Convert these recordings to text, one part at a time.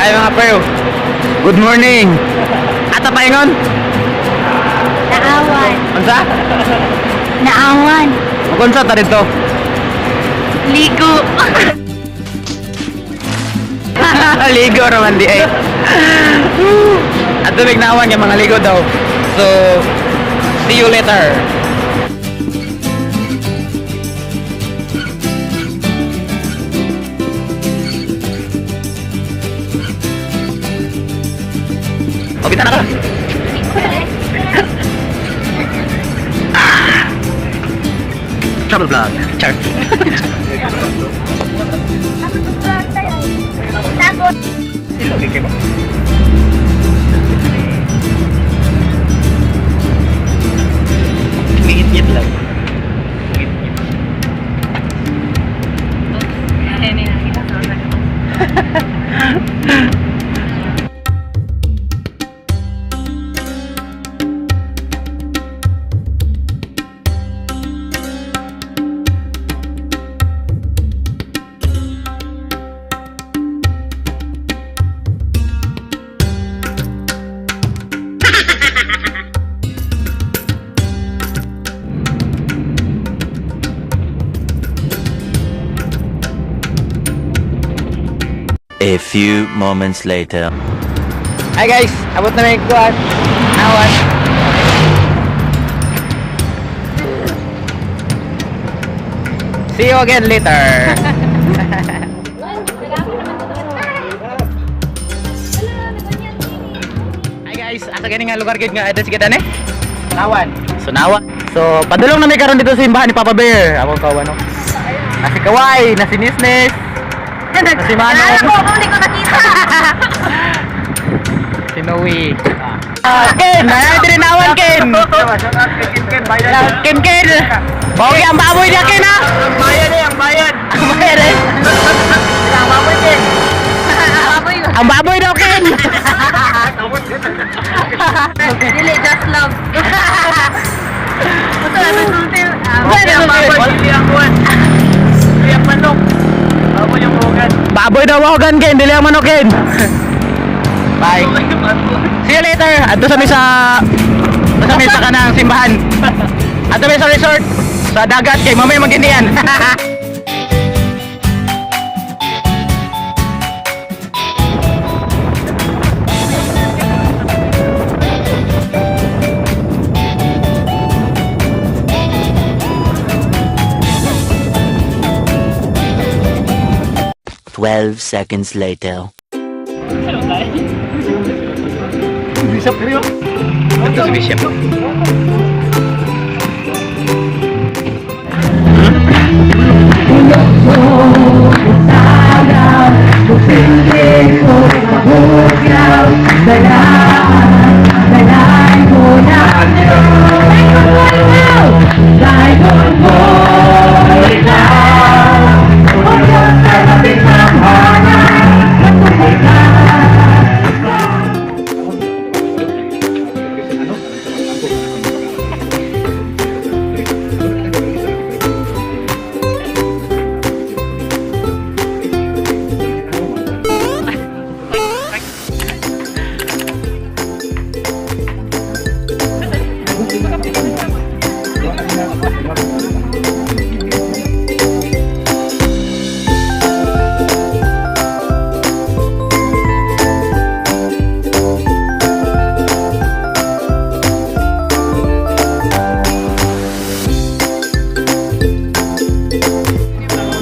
Ay, mga pero. Good morning. Ata paingon? Naawan. Unsa? Naawan. Magunsa ta dito? Ligo. Ligo raman di ay. At tubig naawan yung mga ligo daw. So, see you later. O, kita na ka. Travel vlog. Char. Tapos, Okay ba? Ngit-ngit lang. Ngit-ngit. A few moments later. Hi guys, abot na may kuwan. Awan. See you again later. Hi guys, asa gani nga lugar gid nga address kita ni? Nawan. So Nawan. So padulong na may karon dito sa simbahan ni Papa Bear. Ako kawan no. Nasi Kawai, nasi Nisnis, nasi Manong. Alam ko, kung hindi ko nakita. Si Noe. Ah, Ken! Ay, tininawan, Ken! Ken, Ken! Bawi ang baboy niya, Ken, ha? Ang bayan eh, ang bayan. Ang bayan, eh! Ang baboy eh. Baboy. Ang baboy daw, Ken! Dili, just love. Ito, ano sulti? Wala Ang baboy, hindi ang buwan. Hindi ang manok. Baboy yung ugan. Baboy daw ako, Ken! Dili ang manok, Ken! Bye! See you later! Adto sa mi sa... Adto sa mi sa kanang simbahan. Adto mi sa resort. Sa dagat, kay mamaya maginian. 12 seconds later. Adto sa Bishop.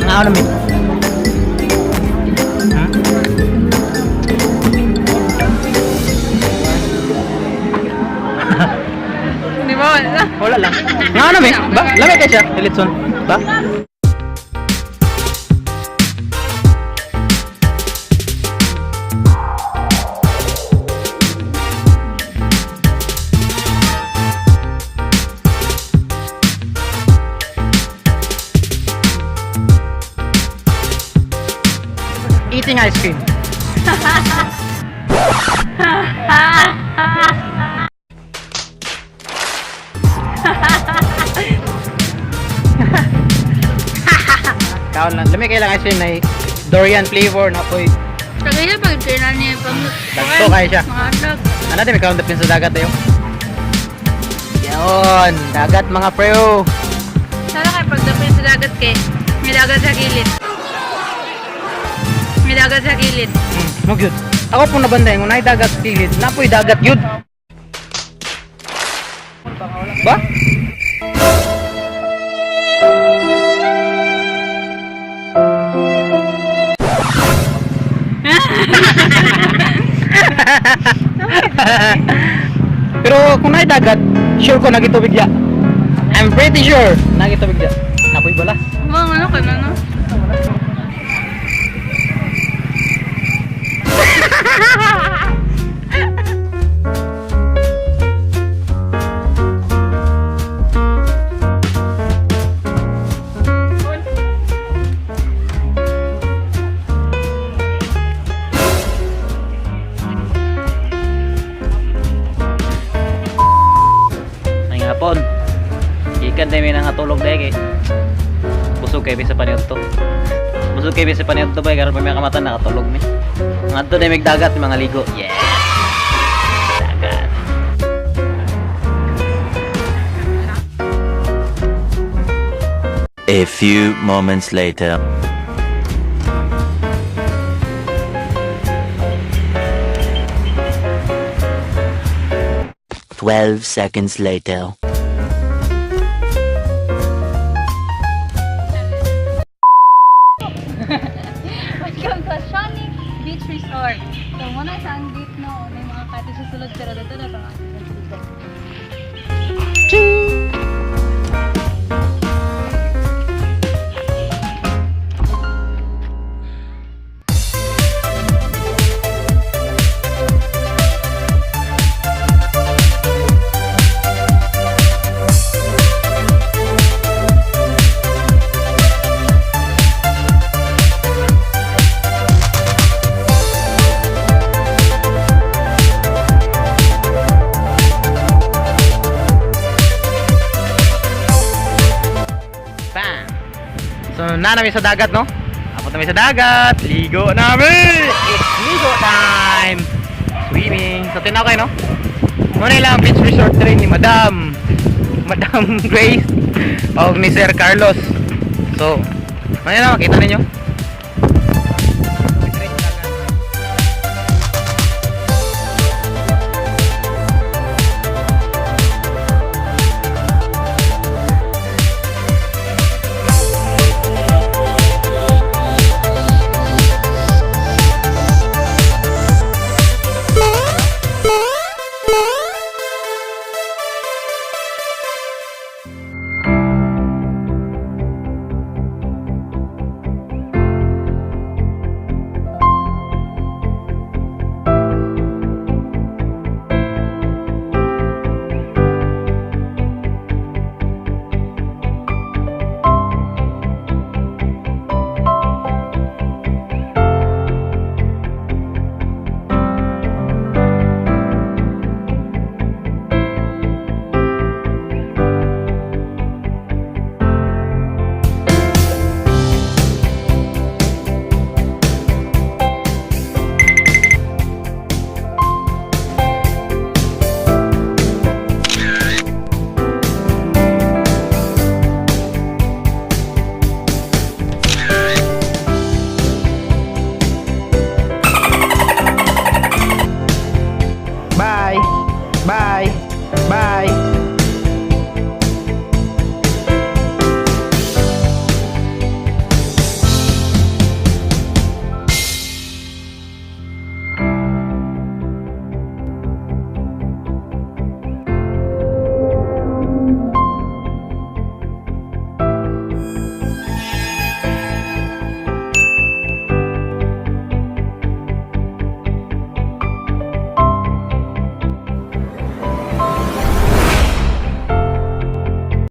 Nga namin. Di ba? Wala lang. Nga namin. Ba? Lamay kay siya. Elitson. Ba? Eating ice cream. Kaon lang. Lamay kay lang ice cream na durian flavor na po'y Tagay siya pag tinan niya pang Dagto kayo siya. Mga anak. Ano din, may karoon sa dagat tayo. Yun, dagat mga preo. Sana kay pagdapin sa dagat kay may dagat sa gilid. May dagat sa gilid. Mo gyud. Ako po nabantay kung naay dagat sa gilid, napoy dagat yun. Ba? Pero kung naay dagat, sure ko nagitubig ya. I'm pretty sure nagitubig ya. Napoy bala. Mga ano ka na no? May hapon. Ikan tayo may nangatulog dahil kay. Busog kay bisa paniod to. Busog kay bisa paniod to bay karon pa may kamata nakatulog mi. Ngadto na may dagat mga ligo. Yes. Dagat. A few moments later. 12 seconds later. Welcome to Shawnee Beach Resort. So, muna sa ang gate no, may mga cottage sa sulod pero dito na itong dito. Bam! So, na namin sa dagat, no? Abot namin sa dagat. Ligo namin! It's ligo time! Swimming. So, tinaw kayo, no? Muna lang, beach resort rin ni Madam. Madam Grace. O ni Sir Carlos. So, muna lang, makita ninyo.